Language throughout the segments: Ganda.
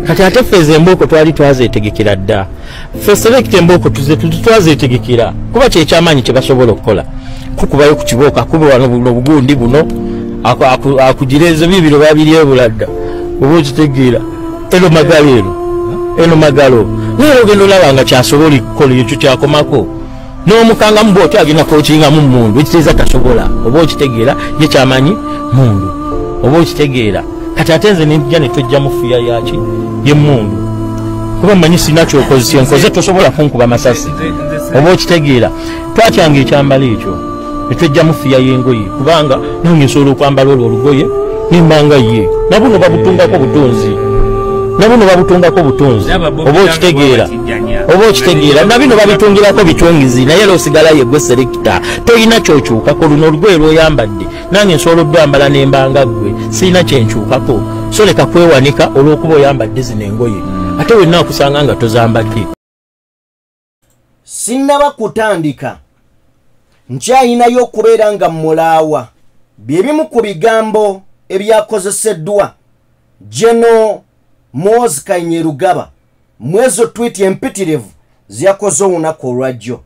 Kati ate ffe embooko twali twazeetegekera dda. Ffe selekita embooko twazeetegekera kuba kyekyamaanyi kye basobola okukola, kukubayo ku kibooko, akube wano buno bugundi buno, akugireeze bibiro babiryebula dda, oba okitegeera. Eno magalo eno, eno magalo naye ogenda olaba nga kyasobola okukola ekyo kyakomako n'omukangamu bw'otyo agenda kwokingamu mundu, ekitegeeza tasobola, oba okitegeera, ye kyamanyi mundu, oba okitegeera. Kati ate nze nentujja ne twejjamu fiya yaki y'emmundu, kuba mmanyi sirina kyokoze nkoze, tosobola kunkuba masasi, oba okitegeera. Twatyanga ekyambalo ekyo ne twejjamu fiya y'engoye, kubanga nange nsobola okwambala olwo olugoye nembanga ye, nabuno babutungako butunzi, nabuno babutungako butunzi, oba okitegeera, oba okitegeera. Nabino babitungirako bitungizi, naye era osigala ye gwe selekita, toyina kyokyukako. Luno olugoye lw'oyambadde nange nsobola oddwambala nembanga ggwe, sirina kyenkyukako. So leka kwewanika olw'okuba oyambadde zino engoye, ate wenna akusanga nga tozambadde. Sinnaba kutandika, nkyayinayo okubeera nga mmulaawa. Bye bimu ku bigambo ebyakozeseddwa General Muhoozi Kainerugaba mu ezo tweet empitirivu zeyakoze olunaku olwajjo.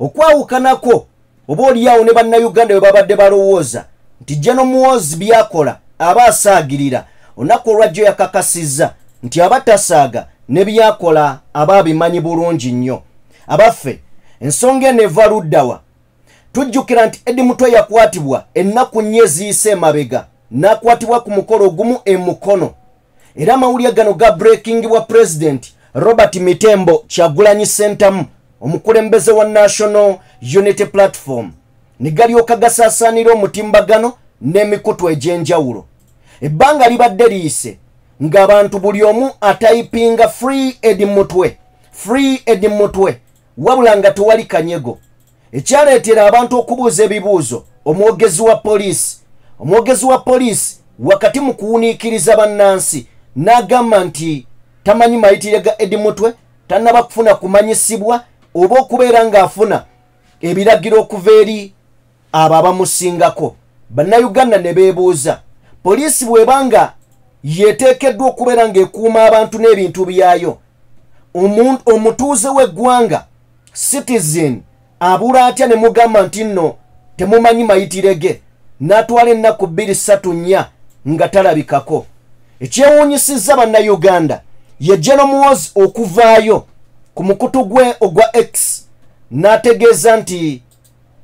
Okwawukanako oba oliawo ne bannayuganda bwe babadde balowooza nti General Muhoozi byakola aba asaagirira, olunaku olwajjo yakakasizza nti aba tasaaga ne byakola aba abimanyi bulungi nnyo. Abaffe, ensonga eno eva luddawa? Tujjukira nti Eddie Mutwe yakwatibwa ennaku 4 eziyise emabega, n'akwatibwa ku mukolo ogumu e Mukono. Era amawulire gano ga breakingibwa President Robert Mitembo Kyagulanyi Ssentamu, omukulembeze wa National Unity Platform, ne galyoka gasaasaanira omutimbagano n'emikutu egy'enjawulo. Ebbanga libadde liyise ng'abantu buli omu atayipinga "Free Eddie Mutwe, free Eddie Mutwe", wabula nga tewali kanyego. Ekyaleetera abantu okubuuza ebibuuzo omwogezi wa poliisi, omwogezi wa poliisi wakati mu kuwuniikiriza bannansi n'agamba nti tamanyi mayitire ga Eddie Mutwe, tannaba kufuna kumanyisibwa oba okubeera ng'afuna ebiragiro okuva eri abo abamusingako. Bannayuganda ne beebuuza, poliisi bw'ebanga yeeteekeddwa okubeera ng'ekuuma abantu n'ebintu byayo, omutuuze w'eggwanga, citizen, abula atya ne mugamba nti nno temumanyi mayitire ge, n'atwala ennaku 2, 3, 4 nga talabikako? Ekyewuunyisizza bannayuganda ye General Muhoozi okuvaayo ku mukutu gwe ogwa X n'ategeeza nti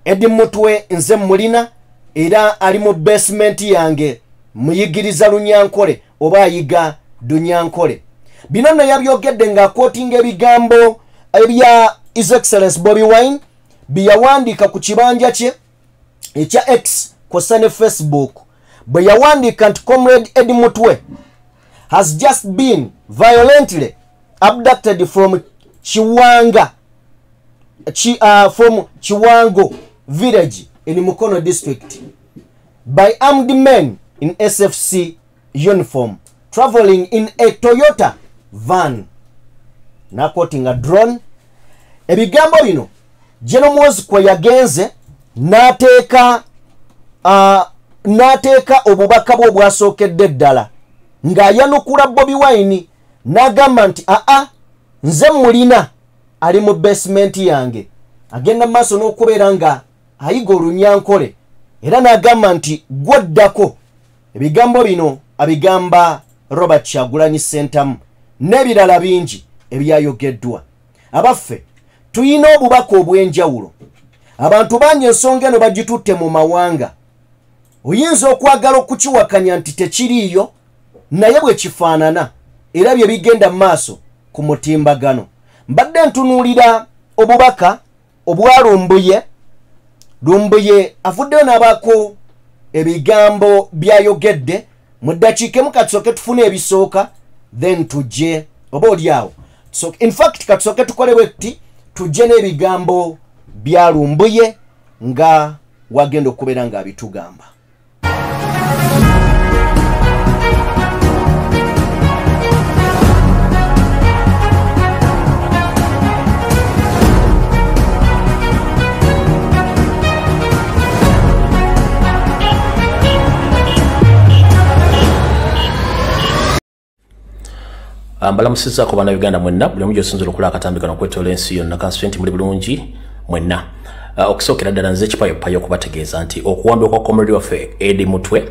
Eddie Mutwe nze mulina, era ali mu basement yange, muyigiriza Lunyankole oba ayiga Dunyankole. Bino nno yabyogedde ng'akootinga ebigambo ebya His Excellence Bobi Wine bye yawandiika ku kibanja kye ekya X kw'ossa ne Facebook, bwe yawandiika nti "Comrade Eddie Mutwe has just been violently abducted from Chiwanga from Chiwango village in Mukono district by armed men in SFC uniform traveling in a Toyota van", nakotinga drone. Ebigambo bino General Muhoozi kwe yagenze n'ateeka obubaka bwe obwasookedde ddala ng'ayanukula Bobi Wine, n'agamba nti aa, nze mulina, ali mu basement yange, agenda mu maaso n'okubeera nga ayiga Olunyankole, era n'agamba nti gwoddako. Ebigambo bino abigamba Robert Kyagulanyi Ssentamu n'ebirala bingi ebyayogeddwa. Abaffe, tuyina obubaka obw'enjawulo. Abantu bangi ensonga eno bagitutte mu mawanga. Oyinza okwagala okukiwakanya nti tekiriiyo, naye bwe kifaanana era bye bigenda mu maaso ku mutimbagano. Mbadde ntunuulira obubaka obwa Lumbuye. Lumbuye avuddeyo n'abaako ebigambo byayogedde mu ddakiika emu. Katusooke tufune ebisooka, then tujje oba oli awo. So, in fact, katusooke tukole bwetti, tujje n'ebigambo bya Lumbuye nga wagenda okubeera ng'abitugamba. Mbalamusizzaako Bannayuganda mwenna, buli omu gy'osinzira okulaba akatambi kano okwetoola ensi yonna, kansuubire nti muli bulungi mwenna. Okusookera ddala nze kipayopayo okubategeeza nti okuwambibwa kwa comrade waffe Eddie Mutwe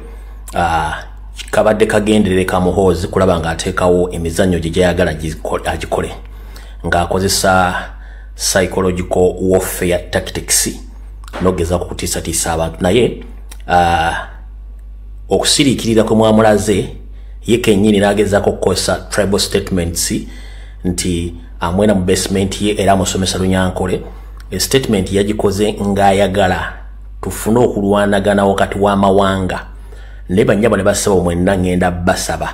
kabadde kagenderere ka Muhoozi kulaba ng'ateekawo emizannyo gye gyayagala agikole ng'akozesa psychological warfare tactics n'okugezaako okutiisatiisa abantu. Naye okusiriikirira kwe mwamulaze ye kennyini n'agezaako okukozesa tribal statements nti amwena mu basement ye era amusomesa Lunyankole. Statement yagikoze ng'ayagala tufune okulwanagana wakati w'amawanga. Naye bannyabo ne basaba mwenna, ngenda basaba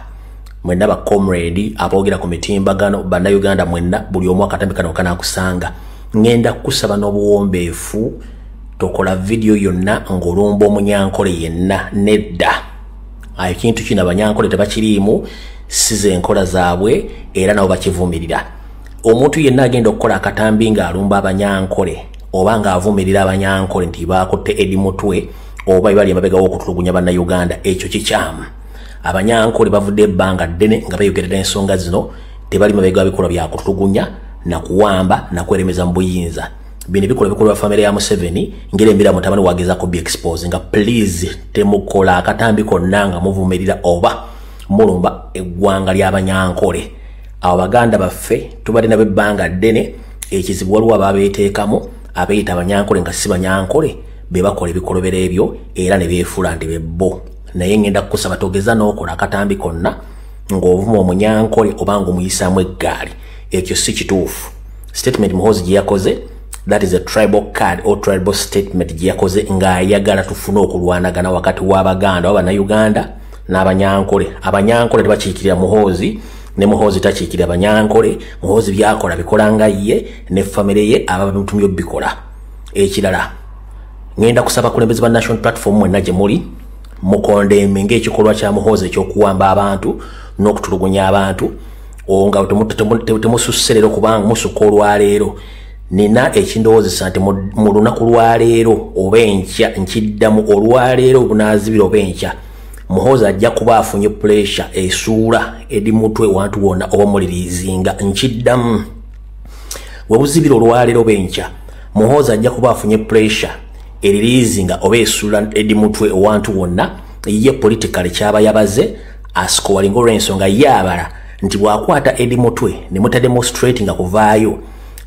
mwenna ba comrade aboogera ku mitimbagano, Bannayuganda mwenna, buli omu akatambi kano kanaakusanga, ngenda kukusaba n'obuwombeefu tokola vidiyo yonna ng'olumba Omunyankole yenna. Nedda, ayo kintu kino Abanyankole tebakiriimu, si ze enkola zaabwe era nabo bakivumirira. Omuntu yenna agenda okukola akatambi ng'alumba Abanyankole oba ng'avumirira Abanyankole nti baakutte Eddie Mutwe oba ebali emabega w'okutulugunya Bannayuganda, ekyo kikyamu. Abanyankole bavudde ebbanga ddene nga beeyogerera ensonga zino, tebali mabega wa bikolwa bya kutulugunya na kuwamba na kweremeza mu buyinza. Bino ebikolwa bikolwa famire ya Museveni ngeri embeera mutabani wagezaako bi expose nga. Please, temukola akatambi konna nga muvumirira oba mulumba eggwanga ly'Abanyankole. Abo baganda baffe tubadde nabo ebbanga ddene. Ekizibu waliwo ababeeteekamu abeeyita Abanyankole nga si Banyankole, be bakola ebikolobero ebyo era ne beefuula nti bebbo. Naye ngenda kukusaba togeza n'okola akatambi konna ng'ovuma Omunyankole oba ng'omuyisaamu eggaali, ekyo si kituufu. Statement Muhoozi gye yakoze, that is a tribal card or tribal statement gye yakoze ng'ayagala tufune okulwanagana wakati w'Abaganda oba Bannayuganda n'Abanyankole. Abanyankole tebakiikirira Muhoozi, ne Muhoozi takiikirira Banyankole. Muhoozi byakola bikola nga ye ne famire ye aba bamutumye obikola. Ekirala, ngenda kusaba abakulembeze ba National Platform mwenna gye muli mukondeme ng'ekikolwa kya Muhoozi ekyokuwamba abantu n'okutulugunya abantu nga temususse leero, kubanga musukka olwaleero. Nina ekindowoozesa nti mu lunaku lwaleero oba enkya, nkiddamu, olwaleero obunaazibira oba enkya, Muhoozi ajja kuba afunye pressure esuula Eddie Mutwe wantu wonna oba muliriizinga. Nkiddamu, webuzibira olwaleero oba enkya, Muhoozi ajja kuba afunye pressure eririizinga oba esuula Eddie Mutwe owantu wonna. Ye politically kyaba yabaze asikowalinga olw'ensonga ye abala nti bw'akwata Eddie Mutwe ne mutademonstrate nga kuvaayo,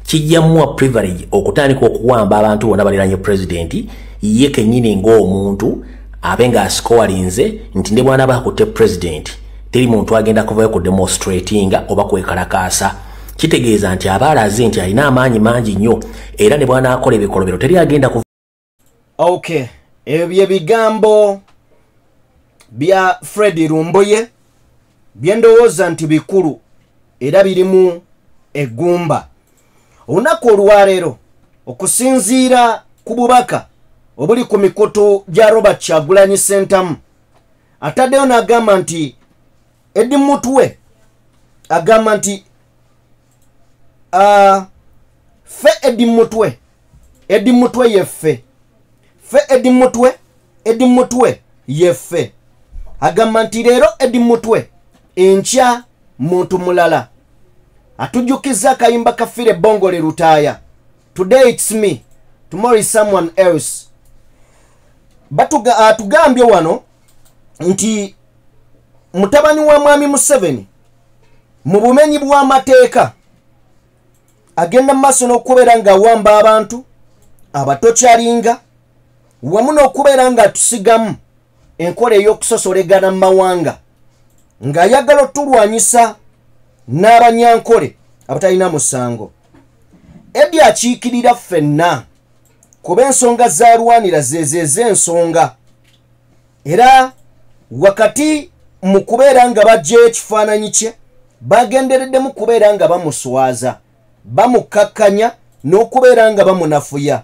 kijja muwa privilege okutandika okuwamba abantu bonna baliranye pulezidenti. Ye kennyini ng'omuntu abe ng'asikowalinze nti ne bw'anaaba akutte pulezidenti, teri muntu agenda kuvayo ku demonstratinga oba kwekalakaasa. Kitegeeza nti aba alaze nti alina amaanyi mangi nnyo, era ne bw'anaakola ebikolobero teri agenda ku Okay, ebyo bye bigambo bya Fred Lumbuye byendowooza nti bikulu era birimu eggumba. Olunaku olwaleero, okusinziira ku bubaka obuli ku mikutu gya Robert Kyagulanyi Sentamu, ataddeyo n'agamba nti Eddie Mutwe agamba nti ffe Eddie Mutwe, Eddie Mutwe yeffe, ffe Eddie Mutwe, Eddie Mutwe yeffe. Agamba nti leero Eddie Mutwe, enkya muntu mulala. Atujjukiza akayimba ka Philly Bongole Lutaaya, "Today it's me, tomorrow is someone else." Atugambye wano nti mutabani wa Mwami Museveni mu bumenyi bw'amateeka agenda mu maaso n'okubeera ng'awamba abantu abatokyalinga wamu n'okubeera ng'atusigamu enkola ey'okusosolegana mu mawanga, ng'ayagala otulwanyisa n'Abanyankole abatalina musango. Eddie akiikirira ffenna, kuba ensonga z'alwanira zezo ez'ensonga, era wakati mu kubeera nga bajjayo ekifaananyi kye, bagendereddemu kubeera nga bamuswaza, bamukkakkanya n'okubeera nga bamunafuya.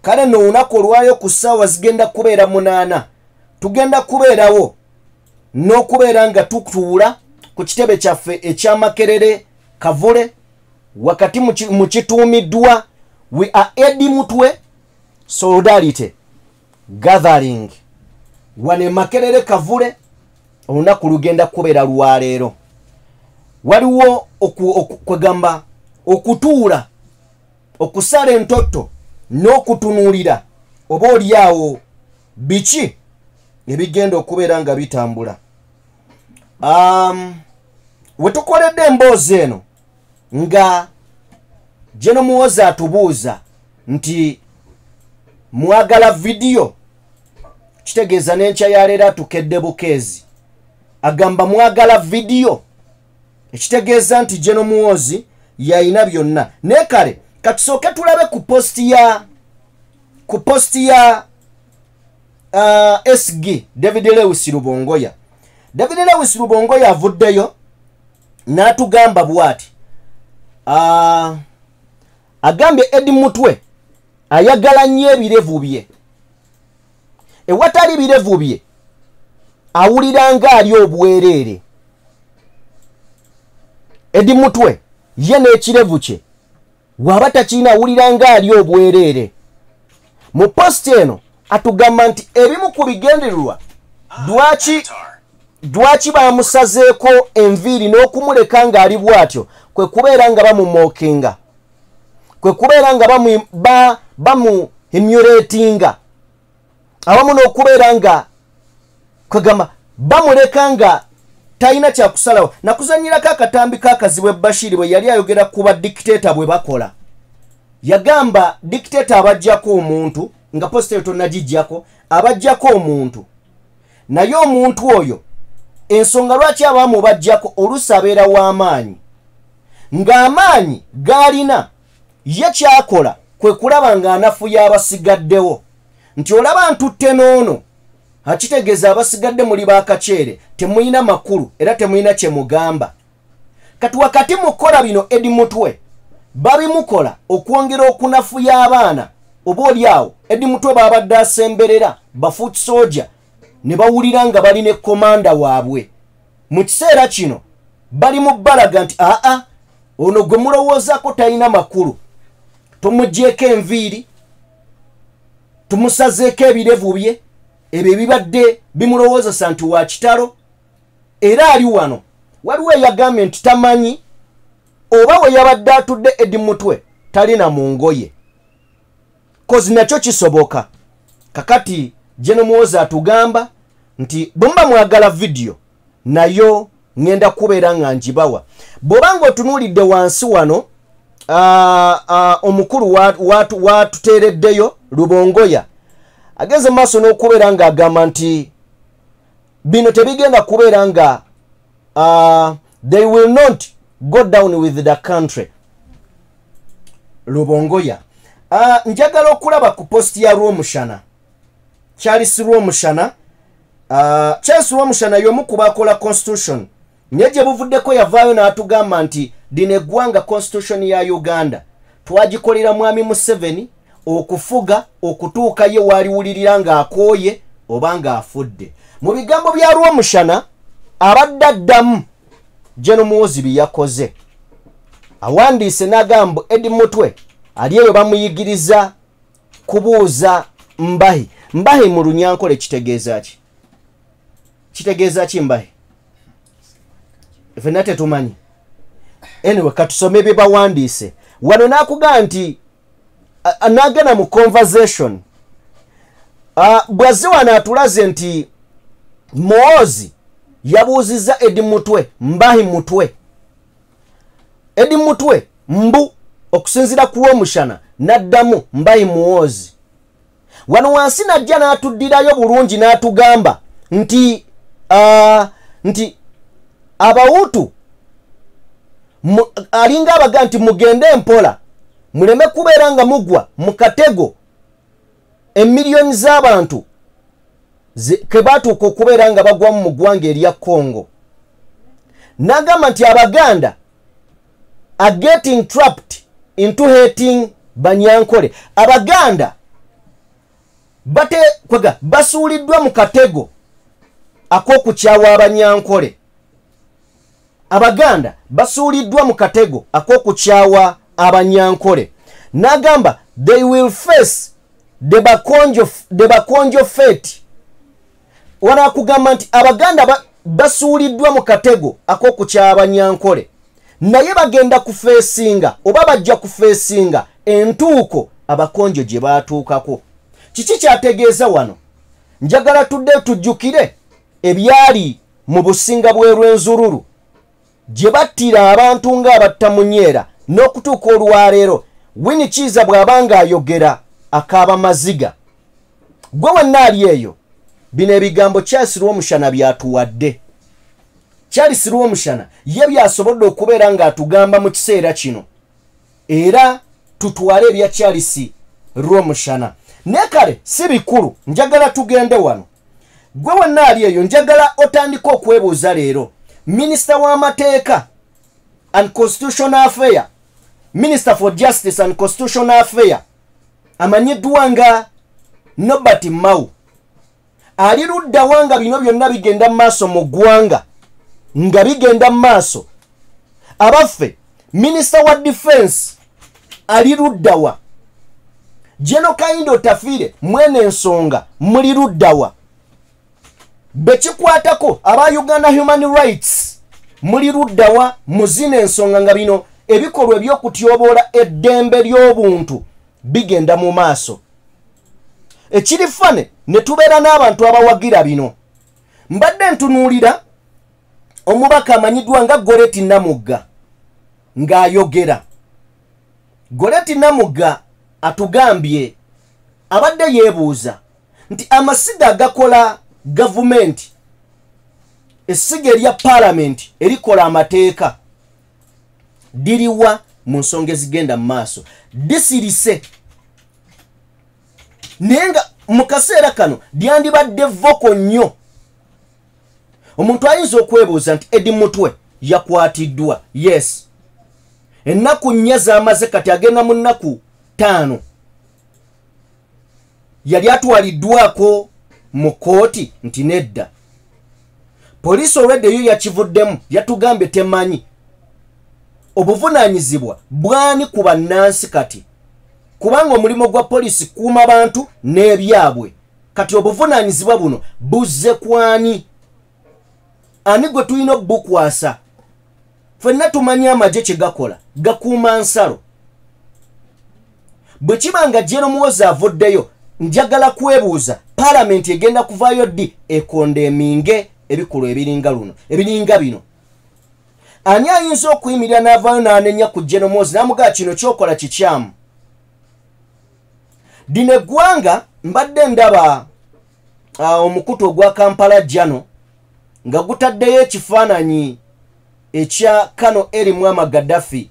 Kale nno olunaku olwayo ku ssaawa zigenda kubeera 8, tugenda kubeerawo n'okubeera nga tutuula ku kitebe kyaffe ekyamakerere Kavule, wakati mu kituumiddwa "We are Eddie Mutwe Solidarity Gathering" wano e Makerere Kavule. Olunaku lugenda kubeera lwaleero. Waliwo kwegamba okutuula, okusala entotto n'okutunuulira oba oliawo biki ebigenda okubeera nga bitambula. Wetukoledde emboozi eno nga General Muhoozi atubuuza nti mwagala vidiyo, kitegeeza n'enkya ya leero atukedde bukeezi, agamba mwagala vidiyo, ekitegeeza nti General Muhoozi yayina byonna. Naye kale katusooke tulabe ku posti ya SG David Lewis Rubongoya. David Lewis Rubongoya avuddeyo n'atugamba bw'ati, agambye Eddie Mutwe ayagala nnyo ebirevu bye, ewatali birevu bye awulira ng'ali obwereere. Eddie Mutwe ye n'ekirevu kye bw'aba takirina awulira ng'ali obwereere. Mu posti eno atugamba nti ebimu ku bigendererwa lwaki bamusazeeko enviiri n'okumuleka ng'ali bw'atyo kwe kubeera nga bamumookinga, kwe kubeera nga bamuhimulatinga, awamu n'okubeera nga kwegamba bamuleka nga talina kyakusalawo. Nakuzanyirako akatambi k'Akazibwe Bashiri bwe yali ayogera ku ba dictator bwe bakola. Yagamba dictator abajjako omuntu, nga posti eyo tonnagijjako, abajjako omuntu, naye omuntu oyo ensonga lwaki abamu bajjako oluusi abeera w'amaanyi, ng'amaanyi g'alina ye kyakola kwe kulaba ng'anafuya abasigaddewo, nti olaba ntutte n'ono, akitegeeza abasigadde muli bakakyere, temulina makulu era temulina kye mugamba. Kati wakati mukola bino Eddie Mutwe babimukola okwongera okunafuya abaana, oba oli awo Eddie Mutwe babadde asemberera ba foot soldier ne bawulira nga bali ne komanda waabwe. Mu kiseera kino bali mu bbalaga nti aa ono gwe mulowoozaako talina makulu, tumuggyeeko enviiri, tumusazeeko ebirevu bye, ebyo ebibadde bimulowoozesa nti wa kitalo, era ali wano. Waliwo eyagambye nti tamanyi oba we yabadde atudde Eddie Mutwe talina mu ngoye, kozi nakyo kisoboka. Kakati General Muhoozi atugamba nti bwe muba mwagala vidiyo nayo ŋŋenda kubeera nga ngibawa. Bw'oba ng'otunuulidde wansi wano, omukulu watuteereddeyo Rubongoya agenze maaso n'okubeera ng'agamba nti bino tebigenda kubeera nga they will not go down with the country. Rubongoya, njagala okulaba ku posti ya Rwomushana, Charles Rwomushana. Charles Rwomushana y'omu ku bakola constitution, naye gye buvuddeko yavaayo n'atugamba nti lino eggwanga constitution ya Uganda twagikolera Mwami Museveni okufuga okutuuka ye waaliwulirira ng'akooye oba ng'afudde. Mu bigambo bya Rwomushana abadde addamu General Muhoozi bye yakoze, awandiise n'agamba Eddie Mutwe ali eyo bamuyigiriza kubuuza mbahi. Mbahi mu Lunyankole kitegeeza ki? Kitegeeza ki mbahi? Ffenna tetumanyi. Anyway, katusome bye bawandiise wano. N'akugamba nti n'agenda mu conversation, bw'azze wano atulaze nti Muhoozi yabuuzizza Eddie Mutwe mbahi Mutwe. Eddie Mutwe mbu okusinziira ku Rwomushana n'addamu mbahi Muhoozi. Wano wansi najja n'atuddirayo bulungi n'atugamba nti Abawutu alinga abaga nti mugende mpola muleme kubeera nga mugwa mu katego emiliyoni z'abantu ke batuuka okubeera nga bagwamu mu ggwanga erya Congo. N'agamba nti Abaganda are getting trapped into hating Banyankole. Abaganda basuuliddwa mu katego ak'okukyawa Abanyankole. Abaganda basuuliddwa mu katego ak'okukyawa Abanyankole. N'agamba they will face the Bakonjo fate. Wanakugamba nti Abaganda basuuliddwa mu katego ak'okukyabanyankole, naye bagenda kufeesinga oba bajja kufeesinga entuuko abakonjo gye baatuukako. Kiki kyategeeza wano? Njagala tudde tujjukire ebyali mu businga bw'Erwenzururu gye battira abantu ng'abatta munyeera n'okutuuka olwaleero. Winnie Kiiza bw'abanga ayogera akaaba maziga. Gwe wenna ali eyo, bino ebigambo Charles Rwomushana byatuwadde. Charles Rwomushana ye byasobodde okubeera ng'atugamba mu kiseera kino, era tutwale ebya Charles Rwomushana. Naye kale si bikulu, njagala tugende wano. Gwe wenna ali eyo, njagala otandike okwebuuza leero. Minisita w'amateeka and Constitutional Affair, Minister for Justice and Constitutional Affair, amanyiddwa nga Norbert Mao, ali ludda wa nga bino byonna bigenda mu maaso mu ggwanga, nga bigenda mu maaso? Abaffe, Minisita wa Defense ali ludda wa? General Kahinda Otafiire, mwene ensonga muli ludda wa? Bekikwatako aba Uganda Human Rights muli ludda wa mu zino ensonga nga bino ebikolwa ebyokutyoboola eddembe ly'obuntu bigenda mu maaso? Ekiri fane ne tubeera n'abantu abawagira bino. Mbadde ntunuulira omubaka amanyiddwa nga Goreti Namugga ng'ayogera. Goreti Namugga atugambye abadde yeebuuza nti amasiga agakola gavumenti, essiga erya paalamenti erikola amateeka diriwa mu nsonga ezigenda mu maaso? Disirise, naye nga mu kaseera kano lyandibadde vocal nnyo. Omuntu ayinza okwebuuza nti Eddie Mutwe yakwatiddwa, yes, ennaku 4 z'amaze, kati agenda mu nnaku 5. Yali atwaliddwako mu kkooti? Nti nedda. Poliisi olwedde yo yakivuddemu, yatugambye temanyi. Obuvunaanyizibwa bwani ku bannansi kati? Kubanga omulimu gwa poliisi kuuma bantu n'ebyabwe. Kati obuvunaanyizibwa buno buzze kwani? Ani gwe tulina obukwasa? Ffenna tumanyi amagye kye gakola, gakuuma nsalo. Bwe kiba nga General Muhoozi avuddeyo, njagala kwebuuza paalamenti egenda kuvaayo ddi ekondeminge ebikolwa ebiringa luno, ebiringa bino? Ani ayinza okuyimirira n'avaayo n'anenya ku General Muhoozi n'amugamba kino kyokola kikyamu? Dino eggwanga mbadde ndaba omukutu ogwa Kampala Jano nga gutaddeyo ekifaananyi ekya Kano Eri Muammar Gaddafi,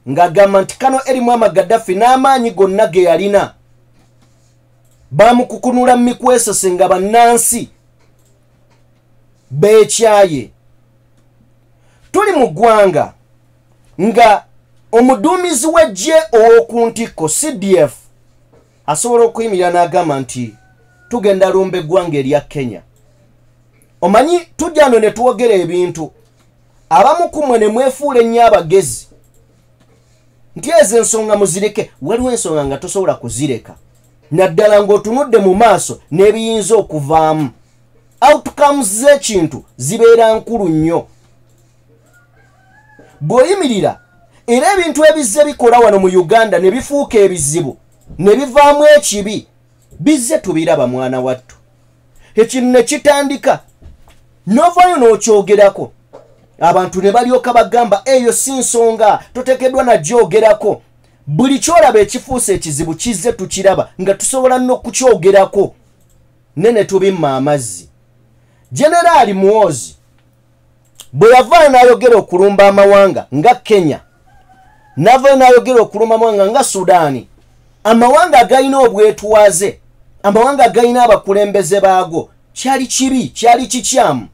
ng'agamba nti Kano Eri Muammar Gaddafi n'amaanyi gonna ge yalina bamukukunula mu mikwesese nga bannansi beekyaye. Tuli mu ggwanga nga omuduumizi w'eggye ow'oku ntikko CDF asobola okuyimirira n'agamba nti tugenda lumba eggwanga erya Kenya. Omanyi tujja no ne twogera ebintu, abamu ku mmwe ne mwefuula ennyo abagezi nti ezo ensonga muzireke. Waliwo ensonga nga tosobola kuzireka, naddala ng'otunudde mu maaso n'ebiyinza okuvaamu. Outcomes z'ekintu zibeera nkulu nnyo. Bw'oyimirira era ebintu ebizze bikola wano mu Uganda ne bifuuka ebizibu ne bivaamu ekibi, bizze tubiraba mwana wattu. Ekintu ne kitandika n'ovaayo n'okyogerako, abantu ne balyoka bagamba eyo si nsonga, toteekeddwa nagyogerako. Buli kyolaba ekifuuse ekizibu kizze tukiraba nga tusobola n'okukyogerako ne tubimma amazzi. Generaali Muhoozi bwe yavaayo n'ayogera okulumba amawanga nga Kenya, n'avaayo n'ayogera okulumba amawanga nga Sudaani, amawanga agalina obwetwaze, amawanga agalina abakulembeze baago, kyali kibi, kyali kikyamu.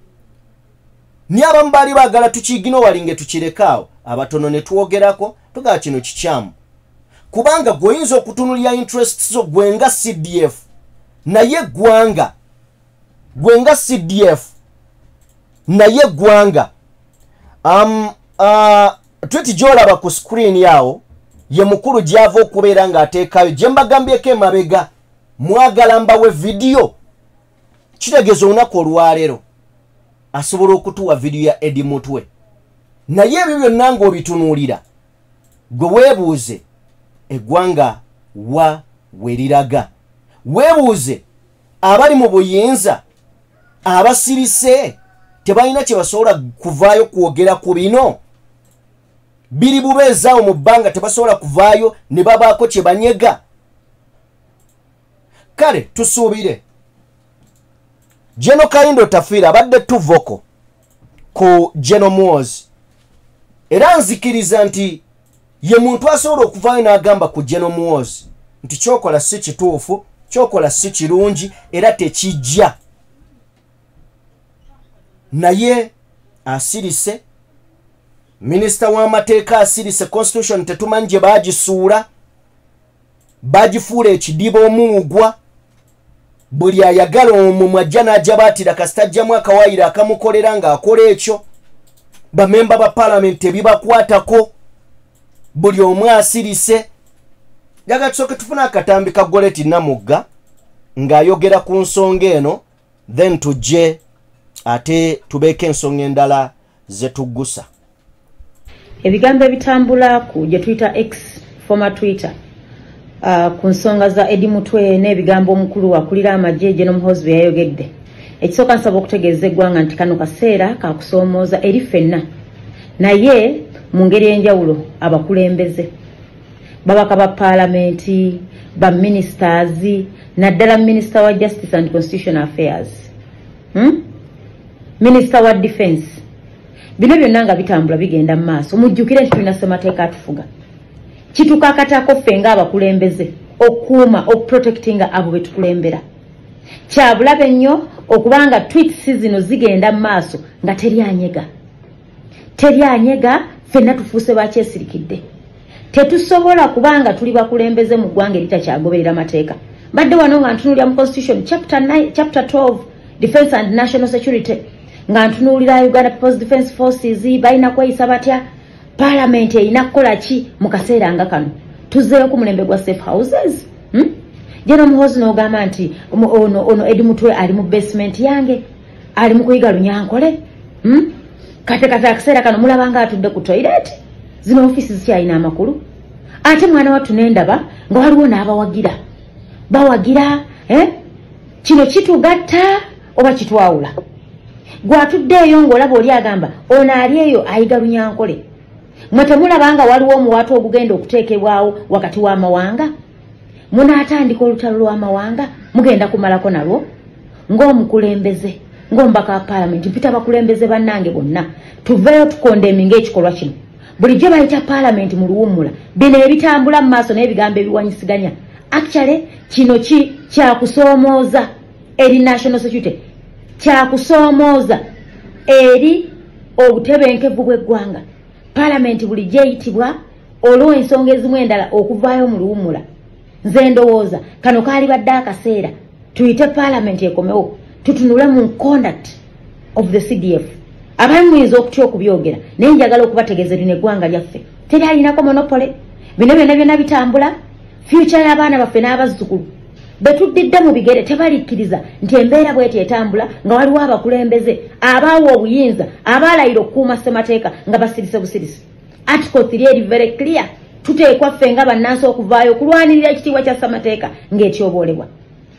Naye abamu baali baagala tukiginowalinge tukirekaawo, abatono ne twogerako tugamba kino kikyamu. Kubanga gw'oyinza okutunulira interests zo gwe nga CDF, naye eggwanga gwe nga CDF, naye eggwanga. Tweet gy'olaba ku screen awo ye mukulu gy'ava okubeera ng'ateekayo gye mbagambyeko emabega. Mwagala mbawe vidiyo, kitegeeza olunaku olwaleero Asobola okutuwa vidiyo ya Eddie Mutwe. Naye ebyo byonna ng'obitunuulira, gwe weebuuze eggwanga wa weriraga. Weebuuze abali mu buyinza abasirise tebalina kye basobola kuvaayo kwogera ku bino. Biri bubeezaawo mu bbanga, tebasobola kuvaayo ne babaako kye banyega. Kale tusuubire General Kahinda Otafiire abadde tuvoko ku General Muhoozi, era nzikiriza nti ye muntu asobola okuvaayo n'agamba ku General Muhoozi nti kyokola si kituufu, kyokola si kirungi era tekijja. Naye asirise, minisita w'amateeka asirise, constitution tetumanyi gye baagisuula, bagifuula ekidiba omuugwa. Buli ayagala omumwa ajja n'ajabaatira, kasita ajjamu akawaayiro akamukolera ng'akola ekyo. Bamemba ba paalamenti tebibakwatako, buli omu asirise. Njagala tusooke tufune akatambi ka Goreti Namugga ng'ayogera ku nsonga eno, then tujje ate tubeeko ensonga endala ze tuggusa. Ebigambo ebitambula ku gye tuyita X, former Twitter, ku nsonga za Eddie Mutwe n'ebigambo omukulu akulira amagye General Muhoozi bye yayogedde. Ekisooka, nsaba okutegeeza eggwanga nti kano kaseera kakusoomooza eri ffenna, naye mu ngeri enjawulo abakulembeze, babaka ba paalamenti, ba ministers, naddala minisita wa Justice and Constitutional Affairs, Minisita wa Defense. Bino byonna nga bitambula bigenda mu maaso, mujjukire nti tulina ssemateeka atufuga. Kitukakatako ffe ng'abakulembeze okukuuma, okuprotectinga abo be tukulembera. Kyabulabe nnyo okubanga tweets zino zigenda mu maaso nga teri anyega, teri anyega. Ffenna tufuuse bakyesirikidde. Tetusobola kubanga tuli bakulembeze mu ggwanga eritakyagoberera mateeka. Mbadde wano nga ntunuulira mu constitution chapter 9, chapter 12, defense and national security, nga ntunuulira Uganda People's Defence Forces balina kweyisa batya, parliament erina kukola ki mu kaseera nga kano. Tuzzeeyo ku mulembe gwa safe houses, General Muhoozi n'ogamba nti ono Eddie Mutwe ali mu basement yange, ali mu kuyiga Lunyankole, Kate kate akaseera kano mulaba nga atudde ku toilet. Zino ofiisi zikyalina amakulu? Ate mwana wattu nendaba nga waliwo n'abawagira bawagira, eh? Kino kitugatta oba kitwawula? Gwatuddeeyo ng'olaba oli agamba ono ali eyo ayiga Lunyankole, mwe temulaba nga waliwo omuwaatu ogugenda okuteekebwawo wakati w'amawanga? Munaatandika olutalo lw'amawanga, mugenda kumalako nalwo. Ng'omukulembeze, ng'omubaka wa paalamenti, mpita abakulembeze bannange bonna tuveeyo tucondemninga ekikolwa kino. Bulijjo bayita paalamenti mu luwummula, bino ebitambula mu maaso n'ebigambo ebiwanyisiganya, actually kino ki kyakusoomooza eri national security, kyakusoomooza eri obutebenkevu bw'eggwanga. Paalamenti bulijjo eyitibwa olw'ensonga ezimu endala okuvaayo mu luwummula. Nze ndowooza kano kaali badde akaseera tuyite paalamenti ekomewo, tutunule mu conduct of the CDF. Abamu muyinza okutya okubyogera, naye njagala okubategeeza, lino eggwanga lyaffe, teri alinako monopoly. Bino byonna byonna bitambula, future y'abaana baffe n'abazzukulu betuddidde mu bigere tebalikkiriza nti embeera bweti etambula nga waliwo abakulembeze abaawa obuyinza, abaalayira okukuuma ssemateeka, nga basirise busirisi. Article 3 eri very clear. Tuteekwa ffe nga bannansi okuvaayo okulwanirira ekitiibwa kya ssemateeka ng'etyoboolebwa.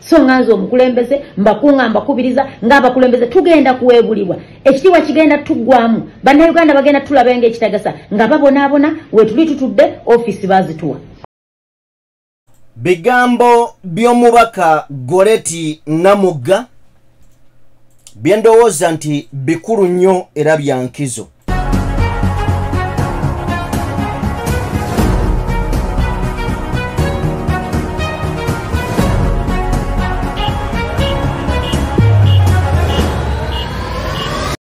So nga nze omukulembeze mbakunga, mbakubiriza ng'abakulembeze, tugenda kuweebulibwa, ekitiibwa kigenda tuggwamu, bannayuganda bagenda tulaba nga ekitagasa nga babonaabona wetuli tutudde, ofiisi baazituwa. Bigambo by'omubaka Goreti Namugga byendowooza nti bikulu nnyo era bya nkizo.